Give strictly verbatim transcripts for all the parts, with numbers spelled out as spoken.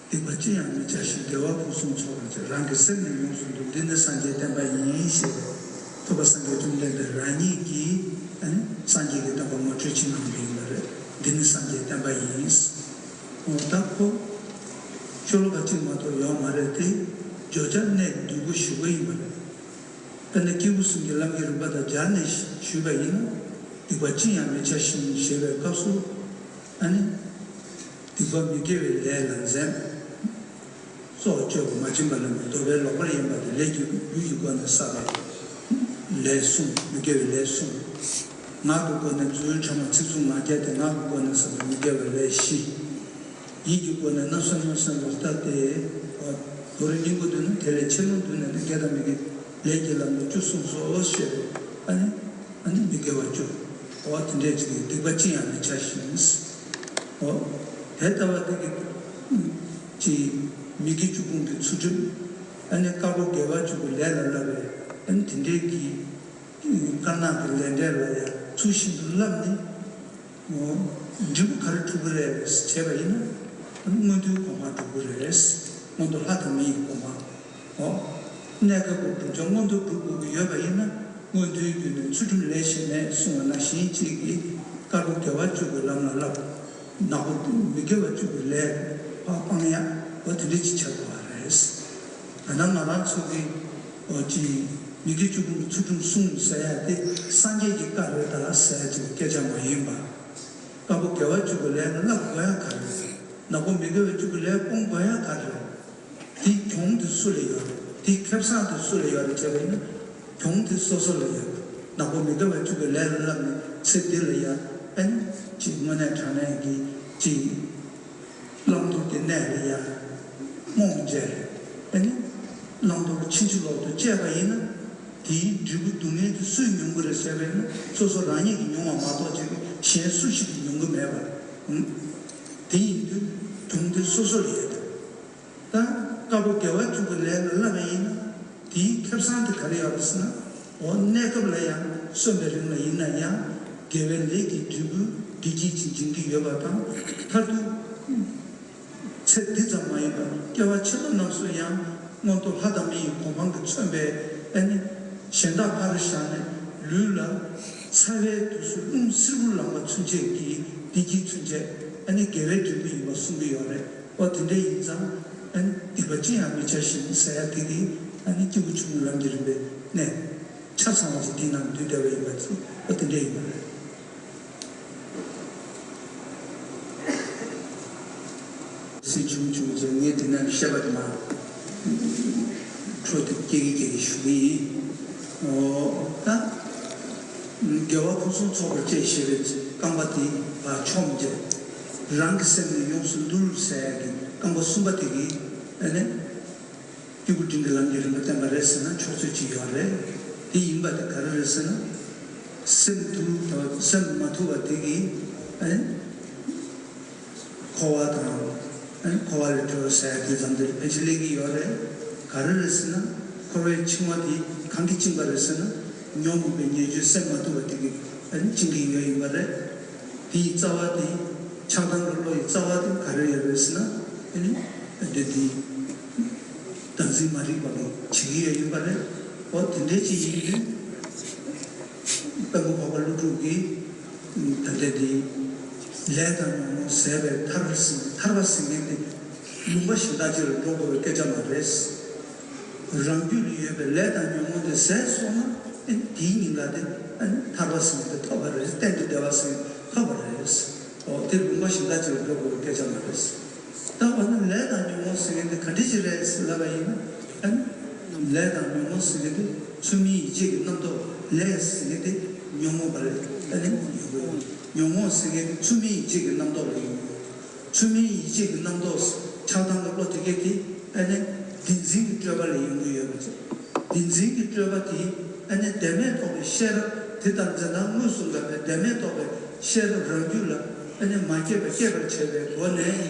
སྡིག་པ་ཅི་ཡང་མི་བྱ་ཞིང་། དགེ་བ་ཕུན་སུམ་ཚོགས་པར་བྱ། རང་གི་སེམས་ནི་ཡོངས་སུ་འདུལ། འདི་ནི་སངས་རྒྱས་བསྟན་པ་ཡིན་ཞེས་པའི་ཐུབ་པ་སངས་རྒྱས་བཅོམ་ལྡན་འདས་རང་ཉིད་ཀྱིས་ཨ་ནི་སངས་རྒྱས་ཀྱི་བསྟན་པ་ངོ་སྤྲོད་བྱེད་གནང་གི་ཡོད་པ་རེད། འདི་ནི་སངས་རྒྱས་བསྟན་པ་ཡིན། འོ་ད་ཁོ་ཤོ་ལོ་ཀ་གཅིག་མ་གཏོགས་ཡོད་མ་རེད་དེ། བརྗོད་བྱ་གནད་བསྡུས་པོ་ཞེ་པོ་ཡིན་པ་རེད། དཔེར་ན་སྐྱེས་བུ་གསུམ་གྱི་ལམ་གྱི་རིམ་པ་དང་སྦྱར་ནས་ཞུས་པ་ཡིན་ན། སྡིག་པ་ཅི་ཡང་མི་བྱ་ཞིང་ཞེས་པའི་སྐབས་སུ། ཨ་ནི། སྡིག་པ་མི་དགེ་བའི་ལས་ལ་འཛེམ། སྲོག་གཅོད་པ། མ་བྱིན་པ་ལེན་པ། འདོད་པས་ལོག་པར་གཡེམ་པ་དེ་ལས་ཀྱི་ལུས་ཀྱི་སྒོ་ནས་བསགས་པའི་ལས་གསུམ། མི་དགེ་བའི་ལས་གསུམ། ངག་གི་སྒོ་ནས་རྫུན་ཕྲ་མ་ཚིག་རྩུབ་ངག་འཁྱལ་དེ་ངག་གི་སྒོ་ནས་བསགས་པའི་མི་དགེ་བའི་ལས་བཞི། ཡིད་ཀྱི་སྒོ་ནས་བརྣབ་སེམས་གནོད་སེམས་ལོག་ལྟ་སྟེ། དོ་རུང་སྙིང་པོ་བསྡུས་ན་དེ་ལས་ཆེ་ལོང་བསྡུས་ན་ནི་དགེ་དང་མི་དགེ་ལས་ཀྱི་ལམ་དུ་བཅུ་གསུངས་སོ་ཞེས་པས། ཨ་ནི། ཨ་ནི་མི་དགེ་བ་བཅུ། འོ་དེ་འདྲས་ཅིག་གིས་སྡིག་པ་ཅི་ཡང་མི་བྱ་ཞིང་། འོ། དེ་ལྟ་བ་དེ་གི་ཅིག་མི་དགེ་བཅུ་སྤོང་གི་ཚུལ་ཁྲིམས། ཨ་ནི་དཀར་པོ་དགེ་བ་བཅུ་གི་ལས་ལ་བསླབ་པས། ཨ་ནི་དེ་འདྲས་ཀྱི་དཀར་ནག་གི་ལས་འབྲས་ལ་ཡང་ཚུལ་བཞིན་དུ་བསླབས་ནས། འོ། འབྲས་བུ་ག་རེ་སྒྲུབ་ཀྱི་རེད་བྱས་པ་ཡིན་ན། མངོན་མཐོའི་གོ་འཕང་སྒྲུབ་ཀྱི་རེད། མངོན་མཐོ་ལྷ་དང་མི་ཡི་གོ་འཕང་། འོ། གནས་སྐབས་ཀྱི་བསྒྲུབ་བྱ་མངོན་མཐོ་སྒྲུབ་དགོས་ཀྱི་ཡོད་པ་ཡིན་ན། མངོན་མཐོའི་རྒྱུ་ནི་ཚུལ་ཁྲིམས་ལས་གཞན་མེད་གསུངས་པ་ནང་བཞིན་གཅིག་གིས་དཀར་པོ་དགེ་བ་བཅུ་གི་ལམ་ལ་བསླབ། ནག་པོ་མི་དགེ་བ་བཅུ་གི་ལས་ཕར་སྤང་ཡག་འོ་དེ་འདྲ་ཅིག་བྱ་དགོས་པ་རེད། ད་ནང་ང་རང་ཚོ་གི་འོ་ཅི་མི་དགེ་བཅུ་སྤོང་གི་ཚུལ་ཁྲིམས་སྲུང་ཟེར་ཡ་དེ་སངས་རྒྱས་ཀྱི་བཀའ་རེད་ད་ཟེར་ཡ་ཅིག་སྐད་ཆ་མ་ཡིན་པ། དཀར་པོ་དགེ་བ་བཅུ་གི་ལས་ལ་བསླབ་དགོས་ཡ་ག་རེ་རེད། ནག་པོ་མི་དགེ་བ་བཅུ་གི་ལས་སྤོང་དགོས་ཡ་ག་རེ་རེད། དེའི་གྱོང་དེ་སུ་ལ་ཡོད་རེད། དེའི་ཁེ་བཟང་དེ་སུ་ལ་ཡོད་རེད་བྱས་པ་ཡིན་ན། གྱོང་དེ་སོ་སོ་ལ་ཡོད་རེད། ནག་པོ་མི་དགེ་བ་བཅུ་གི་ལས་ལ་བསླབས་ནས་ཚེ་འདི་ལ་ཡ་ཨ་ནི་ཅིག་དངོས་གནས་དྲང་གནས་ཀྱི་ཅིག་བླང་དོར་གྱི་གནས་ལ་ཡ་རྨོངས་བྱས། ཨ་ནི་བླང་དོར་ཕྱིན་ཅི་ལོག་ཏུ་སྤྱད་པ་ཡིན་ན། དེའི་འབྲས་བུ་སྡུག་བསྔལ་དེ་སུས་མྱོང་གི་རེད་ཟེར་བས་ན། སོ་སོ་རང་ཉིད་ཀྱིས་མྱོང་བ་མ་གཏོགས་ཅིག་གཞན་སུ་ཞིག་གིས་མྱོང་གི་མེད་པ། དེ་ཡིན་དུས་གྱོང་དེ་སོ་སོ་ལ་ཡོད་དེ། ད་དཀར་པོ་དགེ་བ་བཅུ་གི་ལས་ལ་བསླབ་པ་ཡིན་ན། དེའི་ཁེ་བཟང་དེ་ག་རེ་ཡོད་རེད་ཟེར་ན། འོ་གནས་སྐབས་ལ་ཡང་གསོན་པའི་རིང་ལ་ཡིན་ན་ཡང་དགེ་བའི་ལས་ཀྱི་འབྲས་བུ་བདེ་སྐྱིད་ཅིག་འབྱིན་གྱི་ཡོད་པ་དང་། མཐར་ཐུག་ཚེ་འདི་ཙམ་མ་ཡིན་པར་སྐྱེ་བ་ཕྱི་མ་རྣམས་སུ་ཡང་མངོན་མཐོ་ལྷ་དང་མི་ཡི་གོ་འཕང་གིས་མཚོན་པའི་ཨ་ནི་གཞན་དག་ཕར་བཞག་ནས་ལུས་ལ་ཚ་བའི་དུས་སུ་རླུང་བསིལ་པོ་ལངས་པ་ཚུན་ཆད་ཀྱི་བདེ་སྐྱིད་ཚུན་ཆད་ཨ་ནི་དགེ་བའི་འབྲས་བུ་ཡིན་པ་གསུང་གི་ཡོད་རེད། འོ་དེ་འདྲ་ཡིན་ཙང་ཨ་ནི་སྡིག་པ་ཅི་ཡང་མི་བྱ་ཞིང་ཟེར་ཡ་དེ་གིས་ཨ་ནི་སྐྱེས་བུ་ཆུང་ངུའི་ལམ་གྱི་རིམ་པའི་གནད་ཆ་ཚང་བ་ཅིག་འདི་ནང་འདུས་བསྡད་པ་ཡིན་པ་ཚོ་འོ་དེ་འདྲ་ཡིན་པ་རེད། སྲིད་བྱུང་བྱུང་རྗེས་ངས་འདི་ནས་བཤད་པ་དེ་མ་འཕྲོ་དེ་སྐྱེ་གི་སྐྱེ་གི་ཞུ་གི་ཡིན། འོ་ད། དགེ་བ་ཕུན་སུམ་ཚོགས་པར་སྤྱད་ཞེས་པའི་རྐང་པ་དེ་ཕར་མཆོངས་རྗེས། རང་གི་སེམས་ནི་ཡོངས་སུ་འདུལ་ཟེར་ཡ་གི་རྐང་པ་གསུམ་པ་དེ་གིས་ཨ་ནི། སྐྱེས་བུ་འབྲིང་གི་ལམ་གྱི་རིམ་པ་བསྟན་པ་རེད་ཟེར་ན་ཆོག་ཚུལ་ཅིག་ཡོད་རེད། དེ་ཡིན་པ་དེ་ག་རེ་རེད་ཟེར་ན། སེམས་ཐུབ་དང་སེམས་མ་ཐུབ་པ་དེ་གིས་ཨ་ནི། འཁོར་བ་དང་། ཨ་ནི་འཁོར་བ་ལས་གྲོལ་ཟེར་ཡ་དེ་ཙམ་དེ་ལ་ཕན་ཆད་སླེབས་ཀྱི་ཡོད་རེད། ག་རེ་རེད་ཟེར་ན། འཁོར་བའི་འཆིང་བ་དེ་གང་གིས་བཅིངས་པ་རེད་ཟེར་ན། ཉོན་མོངས་པའི་ཉེས་སྤྱོད་སེམས་མ་ཐུབ་པ་དེ་གིས་ཨ་ནི་བཅིངས་ཀྱི་ཡོད་ཡིན་པ་རེད། དེའི་རྩ་བ་དེ། ཆགས་སྡང་གི་བློ་ཡི་རྩ་བ་དེ་ག་རེ་ཡོད་རེད་ཟེར་ན། ཨ་ནི། འདི་དེ། བདག་འཛིན་མ་རིག་པ་གིས་བྱེད་ཀྱི་ཡོད་ཡིན་པ་རེད། འོ་དེ་འདྲའི་ཅིག་ཡིན་དུས། དཔལ་མགོན་འཕགས་པ་ཀླུ་སྒྲུབ་ཀྱིས། ད་ལྟའི་འདི། ལས་དང་ཉོན་མོངས་ཟད་པའི་ཐར་པ་ཟེར་ཐར་པ་ཟེར་མཁན་དེ། ལུང་པ་གཞན་དག་ཅིག་ལ་འགྲོ་དགོས་པའི་སྐད་ཆ་མ་རེད། རང་རྒྱུད་ལ་ཡོད་པའི་ལས་དང་ཉོན་མོངས་དེ་ཟད་སོང་ན། ཨ་ནི་དེའི་ཉིན་ག་དེ་ཨ་ནི་ཐར་པ་ཟེར་མཁན་དེ་ཐོབ་པ་རེད། གཏན་དུ་བདེ་བ་ཟེར་མཁན་ཐོབ་པ་རེད། འོ་དེ་ལུང་པ་གཞན་དག་ཅིག་ལ་འགྲོ་དགོས་པའི་སྐད་ཆ་མ་རེད། ད་འོ་ན་ལས་དང་ཉོན་མོངས་ཟེར་མཁན་དེ་ག་འདྲ་ཅིག་རེད་ཟེར་ལབ་པ་ཡིན་ན། ཨ་ནི་ལས་དང་ཉོན་མོངས་ཟེར་མཁན་དེ་ཚུལ་མིན་ཡིད་བྱེད་ཀྱི་རྣམ་རྟོག་ལས་ཟེར་མཁན་དེ་ཉོན་མོངས་པ་རེད། ཨ་ནི་ཉོན་མོངས་ཟེར་མཁན་དེ་ཚུལ་མིན་ཡིད་བྱེད་ཀྱི་རྣམ་རྟོག་ལ་ཡོང་། ཚུལ་མིན་ཡིད་བྱེད་ཀྱི་རྣམ་རྟོག་ཆགས་སྡང་གི་བློ་དེ་གས་དེ་ཨ་ནི་བདེན་འཛིན་གྱི་སྤྲོས་པ་ལས་ཡོང་གི་ཡོད་པ་ཅིག་བདེན་འཛིན་གྱི་སྤྲོས་པ་དེ་ཨ་ནི་བདེན་མེད་རྟོགས་པའི་ཤེས་རབ་དེ་དང་འཛིན་སྟངས་དངོས་སུ་འགལ་བའི་བདེན་མེད་རྟོགས་པའི་ཤེས་རབ་རང་རྒྱུད་ལ་ཨ་ནི་མ་སྐྱེས་པ་སྐྱེད་པར་བྱེད་པའི་སྒོ་ནས་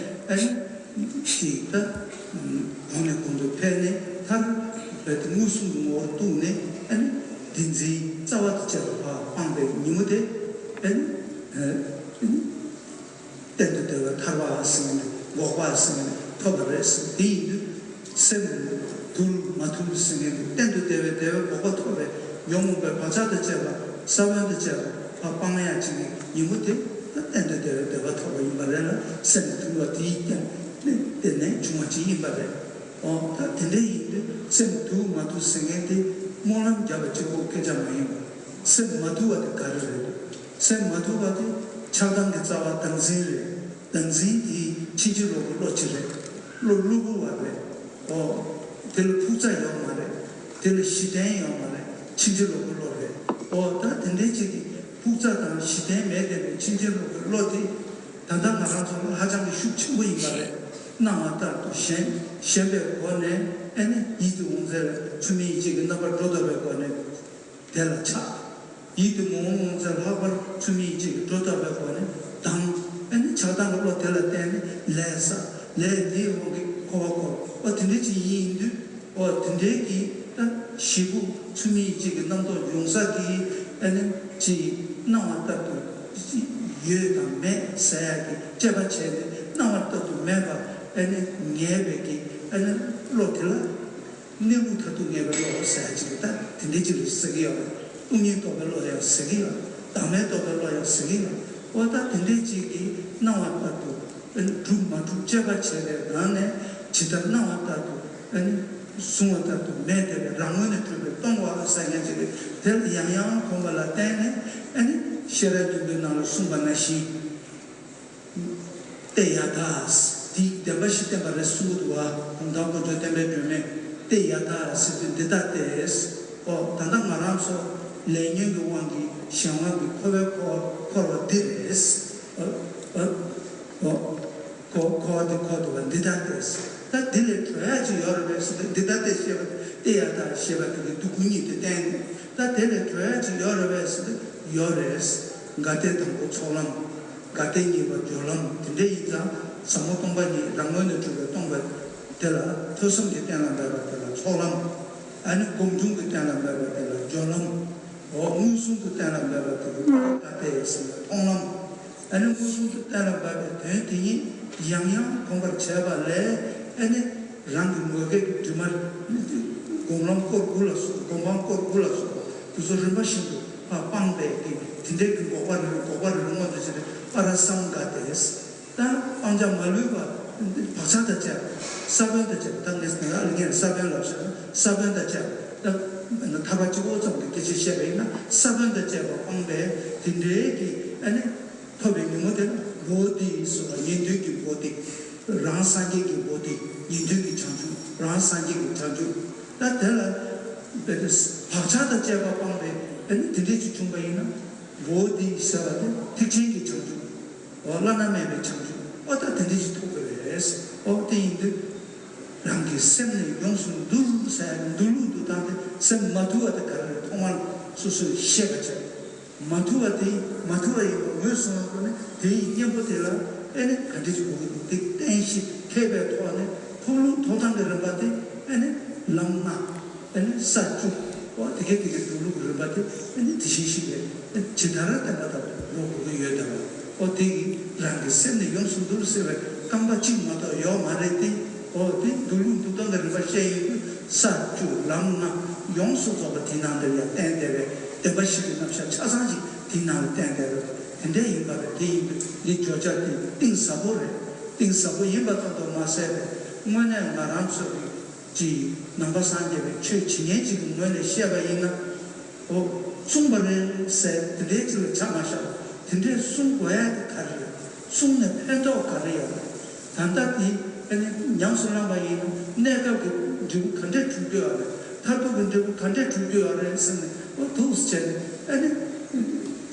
ཨ་ནི་ཅིག་ད་གོང་ནས་གོང་དུ་འཕེལ་ནས་མཐར་རྦད་དེ་མངོན་སུམ་གྱི་ངོ་བོར་གཏུགས་ནས་ཨ་ནི་བདེན་འཛིན་རྩ་བ་དང་བཅས་པ་ཕར་སྤངས་པའི་ཉིན་མོ་དེ་ཨ་ནི། གཏན་དུ་བདེ་བའི་ཐར་པ་ཟེར་ནས་ འགོག་པ་ཟེར་མཁན་ཐོབ་པ་རེད་ཟེར། དེ་ཡིན་དུས་སེམས་དུལ་མ་དུལ་ཟེར་མཁན་དེ་གཏན་དུ་བདེ་བའི་བདེ་བའི་འགོག་པ་ཐོབ་པའི་ཉོན་མོངས་པའི་བག་ཆགས་དང་བཅས་པ་ས་བོན་དང་བཅས་པ་ཕར་སྤང་ཡག་ཅིག་གི་ཉིན་མོ་དེ་ད་གཏན་དུ་བདེ་བའི་བདེ་བ་ཐོབ་པ་ཡིན་པ་རེད་ལ། སེམས་དུལ་བ་དེའི་རྐྱེན་ནས་བརྟེན་ནས་བྱུང་བ་ཅིག་ཡིན་པ་རེད། ཨོ་ད་དེ་འདྲ་ཡིན་དུས་སེམས་དུལ་མ་དུལ་ཟེར་མཁན་དེ་སྨོན་ལམ་བརྒྱབ་པ་གཅིག་པོ་སྐད་ཆ་མ་ཡིན་པ། སེམས་མ་དུལ་བ་དེ་ག་རེ་རེད། སེམས་མ་དུལ་བ་དེ་ཆགས་སྡང་གི་རྩ་བ་བདག་འཛིན་རེད། བདག་འཛིན་དེ་ཕྱིན་ཅི་ལོག་གི་བློ་ཅིག་རེད། བློ་གློ་བུར་བ་རེད། ཨོ། དེ་ལ་ཕུགས་རྩ་ཡོད་མ་རེད། དེ་ལ་གཞི་རྟེན་ཡོད་མ་རེད། ཕྱིན་ཅི་ལོག་གི་བློ་རེད། ཨོ་ད་དེ་འདྲའི་ཅིག་གི་ཕུགས་རྩ་དང་གཞི་རྟེན་མེད་བསྡད་པའི་ཕྱིན་ཅི་ལོག་གི་བློ་དེ་ད་ལྟ་ང་རང་ཚོ་ལ་ཧ་ཅང་གི་ཤུགས་ཆེན་པོ་ཡིན་པ་རེད། སྣང་བ་ལྟར་དུ་ཞེན་ཞེན་པའི་སྒོ་ནས་ཨེ་ནི་ཡིད་ཀྱི་དབང་རྩལ་ལ་ཆུ་མིག་ཡིད་ཀྱི་རྣམ་པར་སྒྲོ་འདོགས་པའི་སྒོ་ནས། དེ་ལ་ཆགས། ཡིད་དུ་མི་འོང་ངོ་ཚ་ལྷག་པར་ཆུ་མིག་ཅིག་སྒྲོ་བཏགས་པའི་སྒོ་ནས་དང་། ཨ་ནི་ཆགས་སྡང་གི་བློ་དེ་ལ་བརྟེན་ནས་ལས་བསགས། ལས་དེའི་དབང་གིས་འཁོར་བ་འཁོར། ཨོ་དེ་འདྲ་ཅིག་ཡིན་དུས། ཨོ་དེ་འདྲའི་གི་ད་ཞིབ་པོ་ཆུ་མིག་ཅིག་གི་རྣམ་རྟོག་ཡོང་ས་གི་ཨ་ནི་ཅིག་སྣང་བ་ལྟར་དུ་ཡོད་དང་མེད་ཟེར་ཡག་གི་དཔྱད་པ་བྱས་ནས་སྣང་བ་ལྟར་དུ་མེད་པ་ཨ་ནི་ངེས་པའི་གི་ཨ་ནི་བློ་དེ་ལ། གནས་ལུགས་མཐར་ཐུག་ངེས་པའི་བློ་ཟེར་ཡ་ཅིག་གི་ད་དེ་འདྲའི་ཅིག་ལ་ཟེར་གི་ཡོད་རེད། སྟོང་ཉིད་རྟོགས་པའི་བློ་ཡང་ཟེར་གི་ཡོད་རེད། བདག་མེད་རྟོགས་པའི་བློ་ཡང་ཟེར་གི་ཡོད་རེད། འོ་ད་དེ་འདྲའི་ཅིག་གི་སྣང་བ་ལྟར་དུ་གྲུབ་མ་གྲུབ་དཔྱད་པ་བྱས་པའི་ངང་ནས་ཇི་ལྟར་སྣང་བ་ལྟར་དུ་ཨ་ནི་གཟུང་བ་ལྟར་དུ་མེད་བསྡད་པའི་རང་ངོས་ནས་གྲུབ་པའི་སྟོང་པ་ཟེར་མཁན་ཅིག་གི་དེ་ལ་ཡང་ཡང་གོམས་པ་ལ་བརྟེན་ནས་ཨ་ནི་ཤེས་རབ་སྙིང་པོའི་ནང་ལ་གསུངས་པ་ནང་བཞིན། ཏདྱ་ཐཱ། འདི་བདེན་པ་བཞི་བསྟན་པ་རེད་གསུང་གི་འདུག་བ། གུང་ཐང་དཀོན་མཆོག་བསྟན་པའི་སྒྲོན་མེ། ཏདྱ་ཐཱ་ཟེར་དུས་འདི་ལྟ་སྟེ། ཨོ་ད་ལྟ་ང་རང་ཚོ་ལས་ཉོན་གྱི་དབང་གིས་གཞན་དབང་གིས་འཁོར་བའི་འཁོར་བ་འཁོར་བ་འདི་རེད། ཨོ་ཨོ་ཨོ་འཁོར་འཁོར་བ་འདི་འཁོར་འདུག་བ་འདི་ལྟ་སྟེ། ད་འདི་ལས་གྲོལ་ཡ་ཅིག་ཡོད་རེད་པས་ཟེར་ཏེ་འདི་ལྟ་སྟེ་ཞེས་པ་ཏདྱ་ཐཱ་ཞེས་པ་དེ་གི་སྡུག་ཀུན་གཉིས་དེ་བསྟན་ནས་ད་དེ་ལས་གྲོལ་ཡ་ཅིག་ཡོད་རེད་པས་ཟེར་ཏེ་ཡོད་རེད། དགའ་སྟོན་དང་པོ་ཚོགས་ལམ། དགའ་སྟོན་གཉིས་པ་སྦྱོར་ལམ་དེ་འདྲ་ཡིན་ཙང་ཟབ་མོ་སྟོང་པ་ཉིད་རང་ངོས་ནས་གྲུབ་པའི་སྟོང་པ་དེ་ལ་ཐོས་བསམ་གྱིས་གཏན་ལ་འབེབས་པ་དེ་ལ་ཚོགས་ལམ། ཨ་ནི་སྒོམ་བྱུང་གིས་གཏན་ལ་འབེབས་པ་དེ་ལ་སྦྱོར་ལམ། འོ་མངོན་སུམ་དུ་གཏན་ལ་འབེབས་པ་དེ་ལ་ད་ལྟའི་ཟེར་བའི་མཐོང་ལམ། ཨ་ནི་མངོན་སུམ་དུ་གཏན་ལ་འབེབས་པའི་དོན་དེ་ཉིད་ཡང་ཡང་གོམས་པར་བྱས་པ་ལས་ཨ་ནི། རང་གི་ངོས་སྐལ་གྱི་དྲི་མ། སྒོམ་ལམ་སྐོར་དགུ་ལ་སོགས་སྒོམ་སྤང་སྐོར་དགུ་ལ་སོགས་པ་དེ་ཚོ་རིམ་པ་བཞིན་དུ་ཕར་སྤངས་པའི་གི་དེ་འདྲའི་གི་འགོག་པ་རེ་རེ་འགོག་པ་རེ་རེ་མངོན་དུ་བྱས་ཏེ་ཨ་ར་སཾ་ག་ཏེ། ད་སྤང་བྱ་མ་ལུས་པ་བག་ཆགས་དང་བཅས་པ་ས་བོན་དང་བཅས་པ་ད་ངས་ང་རང་ལ་ངས་ས་བོན་ལབ་བྱས་ན་ས་བོན་དང་བཅས་པ་ད་ཐར་པ་གཅིག་པོ་ཙམ་གྱི་སྐད་ཆ་བཤད་པ་ཡིན་ན་ས་བོན་དང་བཅས་པ་སྤངས་པའི་དེ་འདྲའི་གི་ཨ་ནི། ཐོབ་པའི་ཉིན་མོ་དེ་ལ་བོ་དྷི་ཟེར་བ་ཉན་ཐོས་ཀྱི་བོ་དྷི། རང་སངས་རྒྱས་ཀྱི་བོ་དྷི། ཉན་ཐོས་ཀྱི་བྱང་ཆུབ། རང་སངས་རྒྱས་ཀྱི་བྱང་ཆུབ། ད་དེ་ལ་བག་ཆགས་དང་བཅས་པ་སྤངས་པའི་ཨ་ནི་དེ་འདྲས་ཅིག་བྱུང་པ་ཡིན་ན་བོ་དྷི་ཟེར་བ་དེ་ཐེག་ཆེན་གྱི་བྱང་ཆུབ། འོ་བླ་ན་མེད་པའི་བྱང་ཆུབ། འོ་ད་དེ་འདྲས་ཅིག་ཐོབ་དགོས་པས། འོ་དེ་ཡིན་དུས་རང་གི་སེམས་ནི་ཡོངས་སུ་འདུལ་ཟེར་འདུལ་ལུགས་འདུལ་སྟངས་དེ་སེམས་མ་དུལ་བ་དེ་ག་རེ་རེད་ཐོག་མར་སོ་སོས་ཤེས་པ་བྱས། མ་དུལ་བ་དེ་མ་དུལ་བ་ཡིན་པ་ངོས་བཟུང་བའི་སྒོ་ནས་དེ་ཡི་གཉེན་པོ་དེ་ལ་ཨེ་ནི་ག་འདྲ་ཞིག་དགོས་ཀྱི་འདུག་དེ་བསྟན་ཞིབ་མཁས་པའི་ཐོག་ནས་ཐོབ་ལུགས་ཐོབ་ཐང་གི་རིམ་པ་དེ་ཨེ་ནི་ལམ་ལྔ་ཨེ་ནི་ས་བཅུ་འོ་དེ་གའི་དེ་གའི་འགྲོ་ལུགས་ཀྱི་རིམ་པ་དེ་ཨེ་ནི་དེ་བཞིན་གཤེགས་པས་ཇི་ལྟར་བསྟན་པ་ལྟར་དུ་འགྲོ་དགོས་ཀྱི་ཡོད་དམ། འོ་དེ་ཡིས་རང་གི་སེམས་ནི་ཡོངས་སུ་འདུལ་ཟེར་བའི་རྐང་པ་གཅིག་མ་གཏོགས་ཡོད་མ་རེད་དེ། འོ་དེ་འདུལ་ལུགས་འདུལ་སྟངས་ཀྱི་རིམ་པ་བཤད་ཡོང་དུས་ས་བཅུ་ལམ་ལྔ་ཡོངས་སུ་རྫོགས་པ་དེའི་ནང་དུ་ཡང་བསྟན་བསྡད་པའི་བདེན་པ་བཞི་གི་རྣམ་གཞག་ཆ་ཚང་ཞིག་དེའི་ནང་ལ་བསྟན་བསྡད་པ་དེ་འདྲ་ཡིན་པ་རེད། དེ་ཡིན་དུས་འདི་བརྗོད་བྱ་དེ་གཏིང་ཟབ་པོ་རེད། གཏིང་ཟབ་པོ་ཡིན་པ་ཙམ་དུ་མ་ཟད་པའི་དངོས་གནས་ང་རང་ཚོ་གི་ཀྱི་ནང་པ་སངས་རྒྱས་པའི་ཆོས་བྱེད་མཁན་ཅིག་གི་ངོས་ནས་བཤད་པ་ཡིན་ན། འོ། གསུངས་པ་རེད་ཟེར་དེ་འདྲའི་ཅིག་ལ་ཆ་མ་བཞག་དེ་འདྲས་གསུང་དགོས་ཡ་དེ་ག་རེ་རེད། གསུངས་ནས་ཕན་ཐོགས་ག་རེ་ཡོད་རེད། ད་ལྟ་དེ་ཨ་ནི་ཉམས་སུ་བླངས་པ་ཡིན་ན་གནས་སྐབས་ཀྱི་འབྲས་བུ་ག་འདྲས་འགྲུབ་ཀྱི་ཡོད་རེད། མཐར་ཐུག་གི་འབྲས་བུ་ག་འདྲས་འགྲུབ་ཀྱི་ཡོད་རེད་ཟེར་ནས་འོ་ཐུགས་སུ་བྱས་ནས་ཨ་ནི།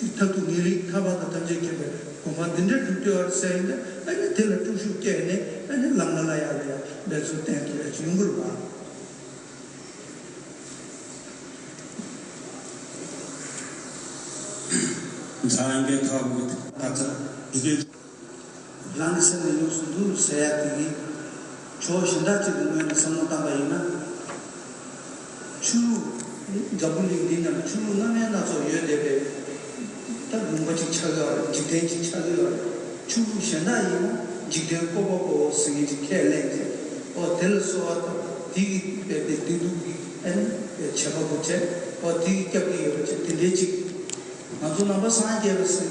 མཐར་ཐུག་ངེས་རིག་ཐར་པ་དང་ཐམས་ཅད་མཁྱེན་པའི་གོ་འཕང་འདི་འདྲས་འགྲུབ་ཀྱི་ཡོད་རེད་ཟེར་ཡིན་ན་ཨ་ནི་དེ་ལ་སྤྲོ་ཤུགས་སྐྱེས་ནས་ཨ་ནི་ལམ་ལ་ལ་ཡ་ལ་ཡ་འབད་རྩོལ་བསྟེན་ཐུབ་ཡ་ཅིག་ཡོང་གི་རེད་བ། འཛམ་གླིང་ཐོག་གི་ད་ལྟ་ཡི་གེ་རང་གི་སེམས་ནི་ཡོངས་སུ་འདུལ་ཟེར་ཡག་དེ་གི་ཕྱོགས་གཞན་དག་ཅིག་གི་ངོས་ནས་བསམ་བློ་བཏང་པ་ཡིན་ན། ཆོས་ལུགས་འཛམ་བུ་གླིང་འདི་ནང་ལ་ཆོས་ལུགས་སྣ་མིན་སྣ་ཚོགས་ཡོད་བསྡད་པའི་ད་ལུང་པ་ཅིག་ཆགས་ཀྱི་ཡོད་རེད། འཇིག་རྟེན་ཅིག་ཆགས་ཀྱི་ཡོད་རེད། ཆོས་ལུགས་གཞན་དག་ཡིན་ན་འཇིག་རྟེན་བཀོད་པ་པོ་ཟེར་མཁན་ཅིག་ཁས་ལེན་ཏེ། ཨོ་དེ་ལ་གསོལ་བ་བཏབ། དེ་གིས་དཔེ་དེ་བདེ་སྡུག་གི་ཨ་ནི་བྱེད་པ་པོ་བྱས། ཨོ་དེ་གིས་སྐྱབས་ཀྱི་ཡོད་པ་བྱས། དེ་འདྲའི་ཅིག་ང་ཚོ་ནང་པ་སངས་རྒྱས་པ་ཟེར་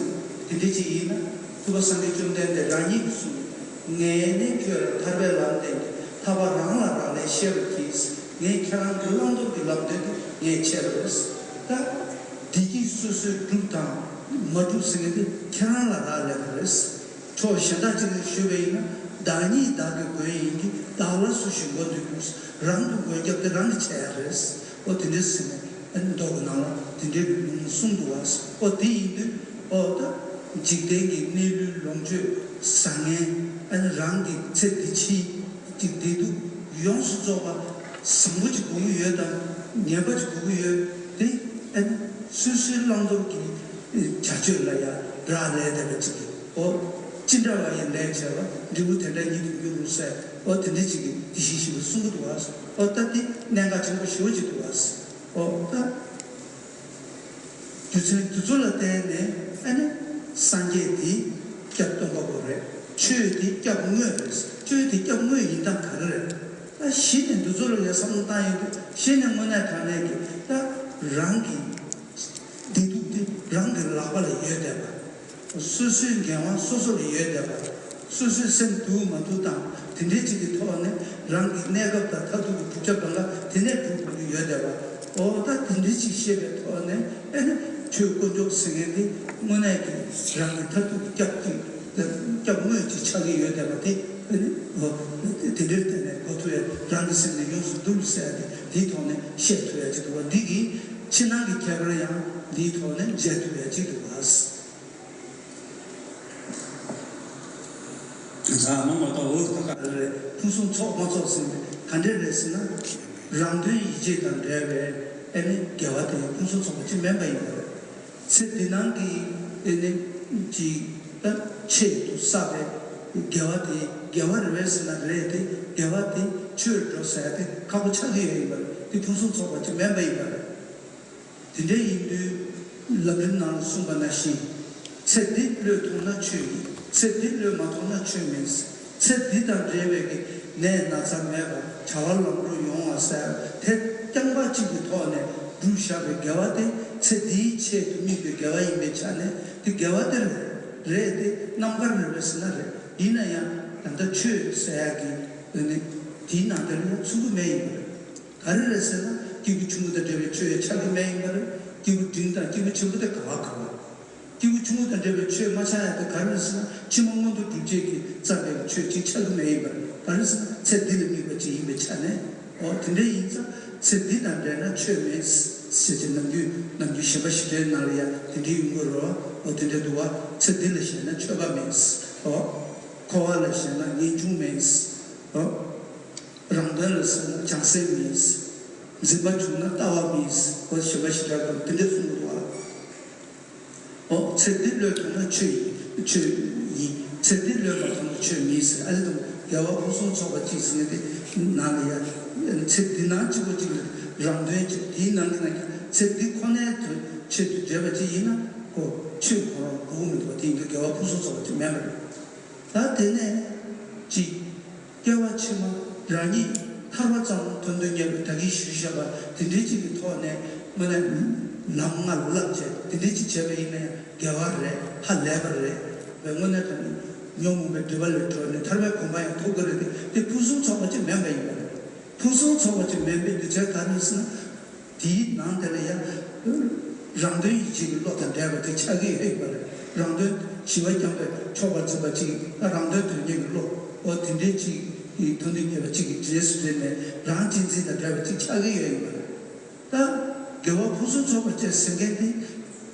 དེ་འདྲའི་ཅིག་ཡིན་ན། ཐུབ་པ་སངས་རྒྱས་བཅོམ་ལྡན་འདས་རང་ཉིད་ཀྱིས་གསུངས། ངས་ནི་ཁྱོད་ལ་ཐར་པའི་ལམ་བསྟན་ཏེ། ཐར་པ་རང་ལ་རག་ལས་ཤེས་པར་གྱིས། ངས་ཁྱེད་རང་གི་བླང་དོར་གྱི་ལམ་སྟོན་དེ་ངས་འཆད་པ་རེད། ད་བདེ་སྐྱིད་སོ་སོས་བསྒྲུབས་དང་མ་བསྒྲུབས་ཟེར་མཁན་དེ་ཁྱེད་རང་ལ་རག་ལས་པ་རེད། ཕྱོགས་གཞན་དག་ཅིག་ནས་ཞུས་པ་ཡིན་ན། བདག་ཉིད་བདག་གི་མགོན་ཡིན་གྱི། བདག་ལ་སུ་ཞིག་མགོ་འདོགས་འགྱུར། རང་གི་མགོན་སྐྱབས་དེ་རང་གིས་བྱེད་ཡ་རེད། ཨོ་དེ་འདྲ་ཟེར་ནས་ཨ་ནི་མདོ་གི་ནང་ལ་དེ་འདྲའི་ལུང་གསུངས་འདུག་བ། ཨོ་དེ་ཡིན་དུས་ཨོ་ད་འཇིག་རྟེན་གྱི་གནས་ལུས་ལོངས་སྤྱོད་བཟང་ངན། ཨ་ནི་རང་གི་ཚེ་འདི་ཕྱི་གི་བདེ་སྡུག་ཡོངས་སུ་རྫོགས་པ་བཟང་པོ་ཅིག་དགོས་ཀྱི་ཡོད་དམ་ངན་པ་ཅིག་དགོས་ཀྱི་ཡོད། དེ་ཨ་ནི་སོ་སོའི་བླང་དོར་གྱི་བྱ་སྤྱོད་ལ་ཡང་རག་ལས་བསྡད་པ་ཅིག་གི། ཨོ་ཅི་འདྲ་བ་ཡི་ལས་བྱས་པ་འབྲས་བུ་དེ་འདྲ་ཉིད་དུ་འགྱུར་རོ་ཟེར། ཨོ་དེ་འདྲ་ཅིག་གི་དེ་བཞིན་གཤེགས་པས་གསུང་གི་འདུག་བ། ཨོ་ད་དེ་གནད་འགག་ཆེན་པོ་ཞེ་པོ་ཅིག་འདུག་བ། ཨོ་ད། རྒྱུ་མཚན་དེ་ཚོ་ལ་བརྟེན་ནས་ཨ་ནི་སངས་རྒྱས་དེ་སྐྱབས་སྟོན་པ་པོ་རེད། ཆོས་དེ་སྐྱབས་དངོས་རེད། ཆོས་དེ་སྐྱབས་དངོས་ཡིན་སྟངས་ག་རེ་རེད། ད་གཞི་ནས་འདི་ཚོ་ལ་ཡང་བསམ་བློ་བཏང་ཡོང་དུས་གཞི་ནས་དངོས་གནས་དྲང་གནས་ཀྱི་ད་རང་གི་བདེ་སྡུག་དེ་རང་གི་ལག་པ་ལ་ཡོད་བསྡད་པ། སོ་སོའི་འགན་དབང་སོ་སོ་ལ་ཡོད་བསྡད་པ། སོ་སོའི་སེམས་སྡུག་མ་སྡུག་དང་དེ་འདྲའི་ཅིག་གི་ཐོག་ནས་རང་གི་གནས་སྐབས་དང་མཐར་ཐུག་གི་བསྒྲུབ་བྱ་གང་ག་དེ་ནས་སྒྲུབ་དགོས་ཀྱི་ཡོད་བསྡད་པ། ཨོ་ད་དེ་འདྲའི་ཅིག་ཤེས་པའི་ཐོག་ནས་ཨེ་ནི་ཆོས་དཀོན་མཆོག་ཟེར་མཁན་དེ་དངོས་གནས་ཀྱི་རང་གི་མཐར་ཐུག་གི་སྐྱབས་ཀྱི་སྐྱབས་དངོས་ཅིག་ཆགས་ཀྱི་ཡོད་བསྡད་པ་དེ་ཨེ་ནི་ཨོ་དེ་འདྲའི་སྟེང་ནས་གོ་ཐུབ་ཡ། རང་གི་སེམས་ནི་ཡོངས་སུ་འདུལ་ཟེར་ཡ་དེ་དེའི་ཐོག་ནས་བཤད་ཐུབ་ཡ་ཅིག་འདུག་བ། འདི་གི་ཕྱི་ནང་གི་ཁྱད་པར་ཡང་འདིའི་ཐོག་ནས་འཇལ་ཐུབ་ཡ་ཅིག་འདུག་བ། ཟ་མ་མ་གཏོགས་འུ་ཐག་ག་རེ་རེད། ཕུན་སུམ་ཚོགས་མ་ཚོགས་ཟེར་ནས་ག་འདྲས་རེད་ཟེར་ན། རང་དོན་ཡིད་བྱེད་དང་འབྲེལ་བའི་ཨེ་ནི་དགེ་བ་དེ་ཕུན་སུམ་ཚོགས་པ་ཅིག་མིན་པ་ཡིན་པ་རེད། ཚེ་འདི་ནང་གི་ཨེ་ནི་ཅིག་ད་ཆེད་དུ་བསགས་པའི་དགེ་བ་དེ་དགེ་བ་རེད་པས་ཟེར་ན་རེད་དེ། དགེ་བ་དེ་ཆོས་འགྲོ་ཟེར་ཡ་དེ་ཁག་པོ་ཆགས་ཀྱི་ཡོད་ཡིན་པ་རེད། དེ་ཕུན་སུམ་ཚོགས་པ་ཅིག་མིན་པ་ཡིན་པ་རེད། དེ་འདྲ་ཡིན་དུས་ལམ་རིམ་ནང་ལ་གསུངས་པ་ནང་བཞིན། ཚེ་འདི་བློས་ཐོངས་ན་ཆོས་ཡིན། ཚེ་འདི་བློས་མ་ཐོངས་ན་ཆོས་མིན། ཚེ་འདི་དང་འབྲེལ་བའི་གི་ནད་ན་ཚ་མེད་པ། བྱ་བ་ལམ་འགྲོ་ཡོང་བ་ཟེར་དེ་རྐྱང་པ་གཅིག་གི་ཐོག་ནས་བསྒྲུབས་བཞག་པའི་དགེ་བ་དེ་ཚེ་འདིའི་ཆེད་དུ་དམིགས་པའི་དགེ་བ་ཡིན་པའི་ཆ་ནས་དེ་དགེ་བ་དེ་རེད་དེ། རྣམ་དཀར་རེད་པས་ཟེར་ན་རེད། ཡིན་ན་ཡང་ད་ལྟ་ཆོས་ཟེར་ཡག་གི་ནི་དེའི་ནང་དེ་ལ་ཡང་ཚུད་ཀྱི་མེད་ཡིན་པ་རེད། ག་རེ་རེད་ཟེར་ན། སྐྱེས་བུ་ཆུང་ངུ་དང་འབྲེལ་བའི་ཆོས་ཡང་ཆགས་ཀྱི་མེད་ཡིན་པ་རེད། སྐྱེས་བུ་འབྲིང་དང་སྐྱེས་བུ་ཆེན་པོ་དེ་ག་བ་ག་བ། སྐྱེས་བུ་ཆུང་ངུ་དང་འབྲེལ་བའི་ཆོས་མ་ཆགས་ཡ་དེ་ག་རེ་རེད་ཟེར་ན། ཕྱི་མ་མངོན་མཐོ་སྒྲུབ་བྱེད་ཀྱི་རྩ་བའི་ཆོས་ཅིག་ཆགས་ཀྱི་མེད་ཡིན་པ་རེད། ག་རེ་ཟེར་ན་ཚེ་འདི་ལ་དམིགས་པ་ཅིག་ཡིན་པའི་ཆ་ནས། འོ་དེ་འདྲ་ཡིན་ཙང་ཚེ་འདི་དང་འབྲེལ་ན་ཆོས་མེད་ཟེར་གྱི་ནམ་རྒྱུན་ནམ་རྒྱུན་གཞན་པ་ཞིག་རེའི་ནང་ལ་ཡང་དེ་འདྲའི་ཡོང་གི་རེད་བ། འོ་དེ་འདྲ་འདུག་བ། ཚེ་འདི་ལ་ཞེན་ན་ཆོས་པ་མེད། འོ་འཁོར་བ་ལ་ཞེན་ན་ངེས་འབྱུང་མེད། འོ། རང་དོན་ལ་ཟེར་ན་བྱང་སེམས་མིན། འཛིན་པ་བྱུང་ན་ལྟ་བ་མིན། འོ་ཞེས་པ་ཞེ་དྲག་གམ་དེ་འདྲ་གསུངས་འདུག་ཨ། འོ་ཚེ་འདི་བློས་ཐོངས་ན་ཆོས་ཡིན། ཆོས་ཡིན། ཚེ་འདི་བློས་མ་ཐོངས་ན་ཆོས་མིན་ཟེར། ཨ་ལེ་དང་དགེ་བ་ཕུན་སུམ་ཚོགས་པ་གཅིག་ཟེར་ནས་དེ་ནང་ལ་ཡ། ཚེ་འདི་ནང་གཅིག་པོ་གཅིག་ལ་རང་དོན་གཅིག་དེའི་ནང་གི་ནང་གི་ཚེ་འདི་ཁོ་ནའི་དོན་ཆེད་དུ་བྱས་པ་གཅིག་ཡིན་ན་ཁོ་ཆོས་ཁོ་རང་དགོས་མི་འདུག་པ། དེ་ཡིན་དུས་དགེ་བ་ཕུན་སུམ་ཚོགས་པ་གཅིག་མེད་པ་རེད། ད་དེ་ནས་གཅིག་སྐྱེ་བ་ཕྱི་མ་རང་ཉིད་ཐར་པ་ཙམ་དོན་དུ་གཉེར་བའི་བདག་གིས་ཞུས་བཞག་པ་དེ་འདྲའི་ཅིག་གི་ཐོག་ནས་དངོས་གནས་ལམ་ལྔ་ལ་བསླབ་བྱས་དེ་འདྲའི་ཅིག་བྱས་པ་ཡིན་ན་ཡང་དགེ་བ་རེད། ཧ་ལས་པ་རེད་པས། དངོས་གནས་དྲང་གནས་ཉོན་མོངས་པའི་སྒྲིབ་པ་ལས་གྲོལ་ནས་ཐར་པའི་གོ་འཕང་ཡང་ཐོབ་ཀྱི་རེད་དེ། དེ་ཕུན་སུམ་ཚོགས་པ་ཅིག་མིན་པ་ཡིན་པ་རེད། ཕུན་སུམ་ཚོགས་པ་ཅིག་མིན་པའི་རྒྱུ་མཚན་ག་རེ་ཡིན་ཟེར་ན། དེའི་ནང་དེ་ལ་ཡང་རང་དོན་ཡིད་བྱེད་ཀྱི་བློ་དང་འདྲེས་པ་དེ་ཆགས་ཀྱི་ཡོད་པ་རེད། རང་དོན་ཞི་བ་རྐྱང་པས་ཆོག་པར་འཛིན་པ་གཅིག་རང་དོན་དོན་གཉེར་གྱི་བློ། འོ་དེ་འདྲའི་གཅིག་གི་དོན་དུ་གཉེར་བ་གཅིག་གི་རྗེས་སུ་འབྲེལ་ནས་རང་གཅེས་འཛིན་དང་འདྲེས་པ་གཅིག་ཆགས་ཀྱི་ཡོད་ཡིན་པ་རེད། ད་དགེ་བ་ཕུན་སུམ་ཚོགས་པ་བཅས་ཟེར་མཁན་དེ་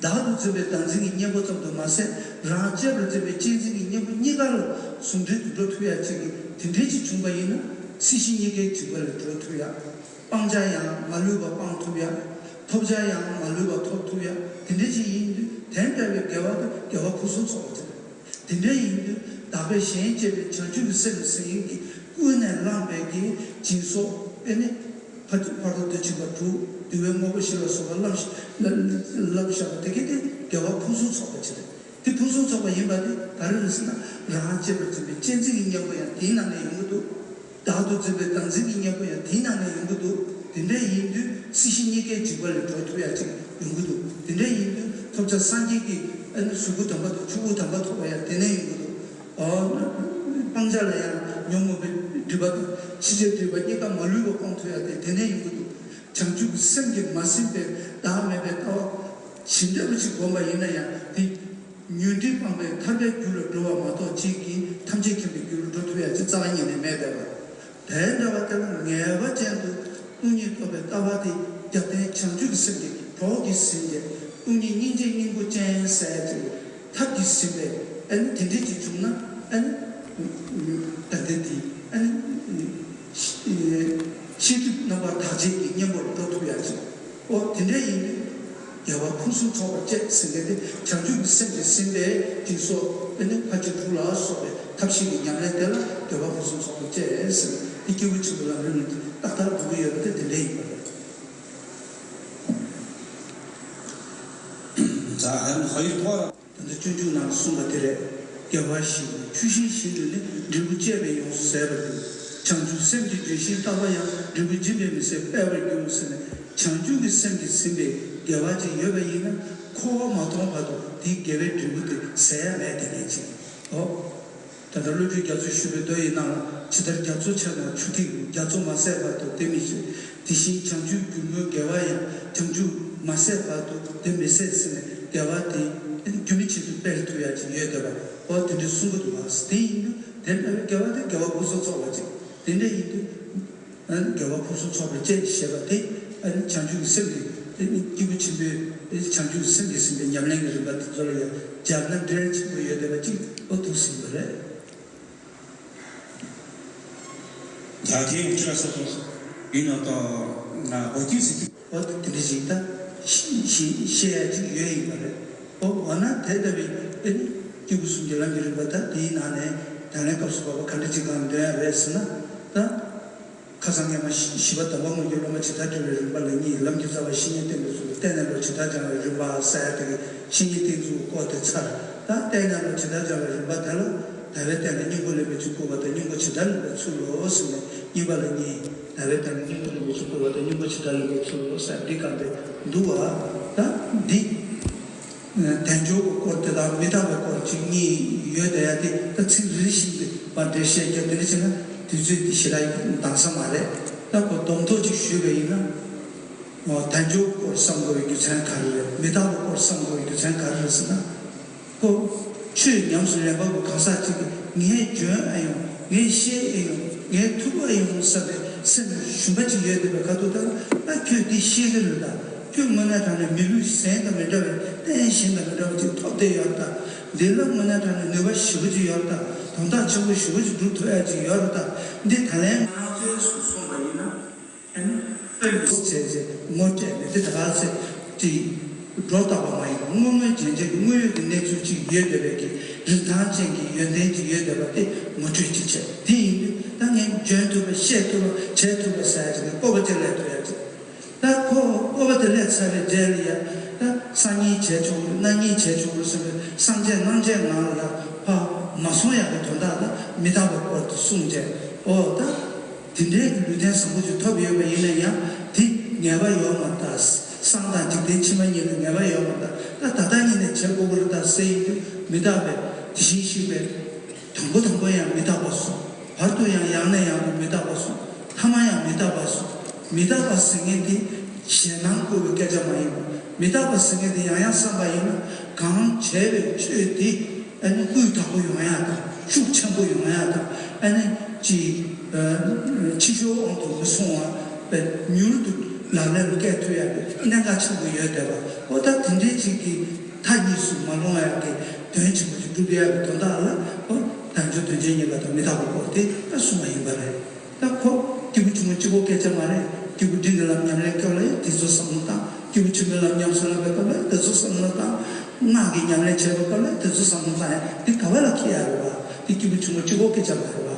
བདག་ཏུ་འཛིན་པའི་བདག་འཛིན་གྱི་གཉེན་པོ་ཙམ་དུ་མ་ཟད། རང་གཅེས་པར་འཛིན་པའི་གཅེས་འཛིན་གྱི་གཉེན་པོ་གཉིས་ཀ་ལ་ཟུང་འབྲེལ་དུ་འགྲོ་ཐུབ་ཡ་གཅིག་གི་དེ་འདྲའི་གཅིག་བྱུང་པ་ཡིན་ན་སྲིད་ཞི་གཉིས་ཀའི་འཇིགས་པ་ལས་གྲོལ་ཐུབ་ཡ། སྤང་བྱ་ཡང་མ་ལུས་པ་སྤང་ཐུབ་ཡ། ཐོབ་བྱ་ཡང་མ་ལུས་པ་ཐོབ་ཐུབ་ཡ། དེ་འདྲ་ཞིག་ཡིན་དུས་དེ་འདྲ་བའི་དགེ་བ་དེ་དགེ་བ་ཕུན་སུམ་ཚོགས་པ་དེ་རེད། དེ་འདྲ་ཡིན་དུས་བདག་པས་གཞན་གཅེས་པའི་བྱང་ཆུབ་ཀྱི་སེམས་ཟེར་མཁན་གྱི་ཀུན་ནས་བསླངས་པའི་གི་སྦྱིན་སོགས་ཨེ་ནི་ཕ་ཕ་རོལ་ཏུ་ཕྱིན་པ་དྲུག་འདུལ་བའི་དངོས་པོ་བཞི་ལ་སོགས་པ་བསླབ་བཞག་པ་དེ་གས་དེ་དགེ་བ་ཕུན་སུམ་ཚོགས་པ་ཅིག་རེད། དེ་ཕུན་སུམ་ཚོགས་པ་ཡིན་པ་དེ་ག་རེ་རེད་ཟེར་ན། རང་གཅེས་པར་འཛིན་པའི་གཅེས་འཛིན་གྱི་གཉེན་པོ་ཡང་དེའི་ནང་ནས་ཡོང་གི་འདུག་བདག་ཏུ་འཛིན་པའི་བདག་འཛིན་གྱི་གཉེན་པོ་ཡང་དེའི་ནང་ནས་ཡོང་གི་འདུག་དེ་འདྲ་ཡིན་དུས་སྲིད་ཞི་གཉིས་ཀའི་འཇིགས་པ་ལས་སྒྲོལ་ཐུབ་ཡ་ཅིག་ཡོང་གི་འདུག་དེ་འདྲ་ཡིན་དུས་ཐོབ་བྱ་སངས་རྒྱས་ཀྱི་ཨ་ནི་གཟུགས་སྐུ་དམ་པ་དང་ཆོས་སྐུ་དམ་པ་ཐོབ་པ་ཡང་དེ་ནས་ཡོང་གི་འདུག་ཨོ། སྤང་བྱ་ལ་ཡང་ཉོན་མོངས་པའི་སྒྲིབ་པ་དང་ཕྱི་བྱའི་སྒྲིབ་པ་གཉིས་ཀ་མ་ལུས་པ་སྤོང་ཐུབ་ཡ་དེ་དེ་ནས་ཡོང་གི་འདུག་བྱང་ཆུབ་ཀྱི་སེམས་ཀྱིས་མ་ཟིན་པའི་བདག་མེད་པའི་ལྟ་བ་ཇི་འདྲ་བ་ཞིག་བསྒོམས་པ་ཡིན་ན་ཡང་དེ། ཉོན་སྒྲིབ་སྤངས་པས་ཐར་པའི་རྒྱུ་ལ་འགྲོ་བ་མ་གཏོགས་གཅིག་གིས་ཐམས་ཅད་མཁྱེན་པའི་རྒྱུ་ལ་འགྲོ་ཐུབ་ཡ་ཅིག་རྩ་བ་ཉིད་ནས་མེད་པས། དེ་འདྲ་བ་དེ་ལ་ངེས་པ་ཅན་དུ་སྟོང་ཉིད་རྟོགས་པའི་ལྟ་བ་དེ་རྒྱབ་རྟེན་བྱང་ཆུབ་ཀྱི་སེམས་ཀྱི་གྲོགས་ཀྱིས་ཟིན་ཏེ་སྟོང་ཉིད་སྙིང་རྗེའི་སྙིང་པོ་ཅན་ཟེར་ཡ་ཅིག་ཐབས་ཀྱིས་ཟིན་པས། ཨ་ནི་དེ་འདྲ་ཅིག་བྱུང་ན་ཨ་ནི་ད་ལྟ་དེ་ཨ་ནི་ཤེས་སྒྲིབ་རྣམ་པར་དག་བྱེད་ཀྱི་གཉེན་པོར་འགྲོ་ཐུབ་ཡ་ཅིག་ཨོ་དེ་འདྲ་ཡིན་དུས་རྒྱལ་བ་ཕུན་སུམ་ཚོགས་པར་སྤྱད་ཟེར་མཁན་དེ་བྱང་ཆུབ་ཀྱི་སེམས་ཀྱིས་ཟིན་པའི་སྦྱིན་སོགས་ཨ་ནི་ཕར་ཕྱིན་དྲུག་ལ་སོགས་པའི་ཐབས་ཤེས་ཀྱི་ཉམས་ལེན་དེ་ལ་རྒྱལ་བ་ཕུན་སུམ་ཚོགས་པར་སྤྱད་ཟེར་དེ་སྐྱེས་བུ་ཆེན་པོའི་ལམ་རིམ་ནང་ཏག་ཏག་འགྲོ་གི་ཡོད་པ་དེ་དེ་འདྲ་ཡིན་པ་རེད། ད་ལྟ་སྤྱོད་འཇུག་ནང་གསུངས་པ་དེ་རེད། དགེ་བ་བཞི་ཆུ་ཤིང་བཞིན་དུ་ནི་འབྲས་བུ་བཅས་པས་ཡོངས་སུ་ཟད་པར་འགྱུར། བྱང་ཆུབ་སེམས་ཀྱི་ལྗོན་ཤིང་ལྟ་བུ་ཡང་འབྲས་བུ་འབྱིན་པའི་མི་ཚད་སྤེལ་བར་འགྱུར་ཟེར་ནས། བྱང་ཆུབ་ཀྱི་སེམས་ཀྱིས་ཟིན་པའི་དགེ་བ་ཅིག་ཡོད་པ་ཡིན་ན་འཁོར་བ་མ་སྟོངས་བར་དུ་དེའི་དགེ་བའི་འབྲས་བུ་དེ་ཟད་ཡ་མེད་དེ་ནས་ཅིག་ཨོ། ད་ལྟ་བློ་གྲོས་རྒྱ་མཚོས་ཞུས་པའི་མདོ་ཡི་ནང་ལ་ཇི་ལྟར་རྒྱ་མཚོ་ཆགས་ན་ཆུ་ཐིགས་རྒྱ་མཚོ་མ་ཟད་བར་དུ་དེ་མི་ཤེས། དེ་བཞིན་བྱང་ཆུབ་སྒྱུ་མའི་དགེ་བ་ཡང་བྱང་ཆུབ་མ་ཟད་བར་དུ་དེ་མི་ཟད་ཟེར་ནས་དགེ་བ་དེ་རྒྱུན་མི་ཆད་དུ་སྤེལ་ཐུབ་ཡ་ཅིག་ཡོད་བསྡད་པ། འོ་དེ་འདྲའི་གསུང་གི་འདུག་བ། དེ་ཡིན་དུས་དེ་ལྟ་བུའི་དགེ་བ་དེ་དགེ་བ་ཕུན་སུམ་ཚོགས་པ་ཅིག་དེ་འདྲ་ཡིན་དུས་དགེ་བ་ཕུན་སུམ་ཚོགས་པར་སྤྱད་ཞེས་པ་དེ་བྱང་ཆུབ་ཀྱི་སེམས་ཀྱི་སྐྱེས་བུ་ཆེན་པོའི་བྱང་ཆུབ་ཀྱི་སེམས་ཀྱིས་ཟིན་པའི་ཉམས་ལེན་གྱི་རིམ་པ་དེ་ཚོ་ལ་ཡང་སྦྱར་ན་འགྲེལ་ཆེན་པོ་ཡོད་བསྡད་པ་ཅིག་ཨོ་འདུག་ཟིན་པ་རེད། ད་དེ་ཡང་ཅི་ལ་སོགས་པ་ཡིན་ནོ་དང་ན་འོ་དེ་ཟེར་གྱི་འོ་དེ་འདྲ་ཞིག་ད་ཤེས་ཤེས་ཤེས་ཡ་ཅིག་ཡོད་ཡིན་པ་རེད། འོ་འོ་ན་དེ་ལྟ་བུའི་ཨེ་ནི་སྐྱེས་བུ་གསུམ་གྱི་ལམ་གྱི་རིམ་པ་ད་དེའི་ནང་ནས་ད་ལན་སྐབས་སུ་བབ་པ་ག་འདྲ་ཅིག་གང་འདོན་ཡ་རེད་ཟེར་ན་ད། ཁ་སང་སྔས་མ་བཞི་པ་དམ་པ་དངོས་ཀྱི་སློབ་མ་ཇི་ལྟར་འབྲེལ་བའི་རིམ་པ་ལ་གཉིས། ལམ་གྱི་རྩ་བ་བཤེས་གཉེན་བསྟེན་པའི་ཚུལ། བསྟེན་གནས་ལུགས་ཇི་ལྟར་སྦྱང་བའི་རིམ་པ་ཟེར་ཡ་དེ་གི་བཤེས་གཉེན་བསྟེན་ཚུལ་སྐོར་དེ་ཚར། ད་བསྟེན་གནས་ལུགས་ཇི་ལྟར་སྦྱང་བའི་རིམ་པ་དེ་ལ་ཟླ་བའི་སྟེང་ལ་སྙིང་པོ་ལེན་པའི་ཚུལ་བསྐུལ་བ་དང་སྙིང་པོ་ཇི་ལྟར་ལེན་པའི་ཚུལ་ལོ་ཟེར་ནས་གཉིས་པ་ལ་གཉིས། ཟླ་བའི་སྟེང་ལ་སྙིང་པོ་ལེན་པའི་ཚུལ་བསྐུལ་བ་དང་སྙིང་པོ་ཇི་ལྟར་ལེན་པའི་ཚུལ་ལོ་ཟེར་འདི་གང་དེ་འདུག་བ། ད་འདི། དལ་འབྱོར་གྱི་སྐོར་དེ་དང་མི་རྟག་པའི་སྐོར་གཅིག་གཉིས་ཡོད་བསྡད་ཡ་དེ་ད་ཚིག་རེ་རེ་བཞིན་དུ་མར་འགྲེལ་བཤད་རྒྱབ་དེ་འདྲ་བྱས་ན་དུས་ཚོད་དེ་ཞེ་དྲག་འདང་ས་མ་རེད། ད་ཁོ་སྡོམ་ཐོག་ཅིག་ཞུས་པ་ཡིན་ན། དལ་འབྱོར་གྱི་སྐོར་བསམ་དགོས་པའི་རྒྱུ་མཚན་ག་རེ་རེད། མི་རྟག་པའི་སྐོར་བསམ་དགོས་པའི་རྒྱུ་མཚན་ག་རེ་རེད་ཟེར་ན། ཁོ་ཆོས་ཉམས་སུ་ལེན་པ་པོ་གང་ཟག་ཅིག་གིས་ངས་འཇོན་ཨེ་ཡོང་། ངས་ཤེས་ཨེ་ཡོང་། ངས་ཐུབ་ཨེ་ཡོང་བསམ་པའི་སེམས་ཞུམ་པ་ཅིག་ཡོད་བསྡད་པའི་ཁ་ཐུག་ལྟར་ད་ཁྱོད་འདི་ཤེས་ཀྱི་རེད་ད། ཁྱོད་དངོས་གནས་དྲང་གནས་མི་ལུས་གཞན་དང་མི་འདྲ་བའི་རྟེན་གཞན་དང་མི་འདྲ་བ་ཅིག་ཐོབ་བསྡད་ཡོད་རེད་ད། འདི་ལ་དངོས་གནས་དྲང་གནས་ནུས་པ་ཞེ་པོ་ཅིག་ཡོད་རེད་ད། དོན་དག་ཆེན་པོ་ཞེ་པོ་ཅིག་སྒྲུབ་ཐུབ་ཡ་ཅིག་ཡོད་རེད་ད། འདི་ད་ལན་ང་རང་ཚོས་སུ་གསུངས་པ་ཡིན་ན། ཨ་ནི་ཨ་ནི་བྱས་རྗེས་ངོ་སྤྲད་ནས་འདི་ད་ག་ཚེ་ཅིག་སྒྲོ་བཏགས་པ་མ་ཡིན་པར་དངོས་དངོས་རྗེན་རྗེན་གྱི་དངོས་ཡོད་ཀྱི་གནས་ཚུལ་ཅིག་ཡོད་བསྡད་པའི་གི་རིན་ཐང་ཅན་གྱི་ཡོན་ཏན་ཅིག་ཡོད་བསྡད་པ་དེ་ངོ་སྤྲོད་ཅིག་བྱས། དེ་ཡིན་དུས་ད་ངས་འཇོན་ཐུབ་པ་ཤེས་ཐུབ་པ་བྱས་ཐུབ་པ་ཟེར་ཡ་ཅིག་ནས་སྤོབས་པ་ཅིག་སླེབས་ཐུབ་ཡ་ཅིག་ད་ཁོ་སྤོབས་པ་དེ་སླེབས་ཚར་བའི་རྗེས་ལ་ཡ་ད་སང་ཉིན་བྱས་ཆོག་གི་རེད། གནངས་ཉིན་བྱས་ཆོག་གི་རེད་བསམ་པའི་སངས་རྒྱས་གནངས་རྒྱས་ངང་ལ་ཡ་ཕར་མ་སོང་ཡ་གི་དོན་དག་ལ་མི་རྟག་པའི་སྐོར་དུ་གསུངས་རྗེས། ཨོ་ད། དེ་འདྲའི་གི་ལུས་རྟེན་བཟང་པོ་ཅིག་ཐོབ་ཡོད་པ་ཡིན་ན་ཡང་དེ་ངེས་པ་ཡོད་མ་རེད་ད། སང་དང་འཇིག་རྟེན་ཕྱི་མ་གཉིས་ལ་ངེས་པ་ཡོད་མ་རེད་ད། ད་ད་ལྟ་ཉིད་ནས་བྱེད་དགོས་ཀྱི་རེད་ད་ཟེར་ཡོང་དུས་མི་རྟག་པའི་དེ་བཞིན་གཤེགས་པའི་དང་པོ་དང་པོ་ཡང་མི་རྟག་པ་སོང་། བར་དུ་ཡང་ཡང་ནས་ཡང་དུ་མི་རྟག་པ་སོང་། ཐ་མ་ཡང་མི་རྟག་པ་སོང་། མི་རྟག་པ་ཟེར་མཁན་དེ་ཞེད་སྣང་བསྐུལ་བའི་སྐད་ཆ་མ་ཡིན་པ། མི་རྟག་པ་ཟེར་མཁན་དེ་ཡང་ཡང་བསམ་པ་ཡིན་ན་གང་བྱས་པའི་ཆོས་དེ། ཨ་ནི་སྤུས་དག་པོ་ཡོང་ཡ་དང་ཤུགས་ཆེན་པོ་ཡོང་ཡ་དང་ཨ་ནི་ཅིག་ཕྱི་བཤོལ་དབང་དུ་མི་སོང་བ་མྱུར་དུ་ལག་ལེན་ལ་བཀལ་ཐུབ་ཡ་གི་གནད་འགག་ཆེན་པོ་ཡོད་བསྡད་པ། ཨོ་ད་དེ་འདྲའི་ཅིག་གི་མཐའ་གཉིས་སུ་མ་ལྷུང་ཡ་གི་དོན་ཆེན་པོ་ཅིག་སྒྲུབ་ཡ་གི་དོན་དག་ལ་ཨོ་དལ་འབྱོར་དོན་ཆེན་གཉིས་པ་དང་མི་རྟག་པའི་སྐོར་དེ་ད་གསུངས་པ་ཡིན་པ་རེད། ད་ཁོ་སྐྱེས་བུ་ཆུང་ངུ་གཅིག་པོ་སྐད་ཆ་མ་རེད། སྐྱེས་བུ་འབྲིང་གི་ལམ་ཉམས་ལེན་སྐབས་ལ་ཡང་དེ་ཚོ་བསམ་བློ་བཏང་། སྐྱེས་བུ་ཆེན་པོའི་ལམ་ཉམས་སུ་བླངས་པའི་སྐབས་ལ་དེ་ཚོ་བསམ་བློ་བཏང་། སྔགས་ཀྱི་ཉམས་ལེན་བྱེད་པའི་སྐབས་ལ་དེ་ཚོ་བསམ་བློ་བཏང་ཡ་འདི་ག་བ་ལ་འཁེལ་ཡ་རེད་བ། འདི་སྐྱེས་བུ་ཆུང་ངུ་གཅིག་པོ་སྐད་ཆ་མ་རེད་བ།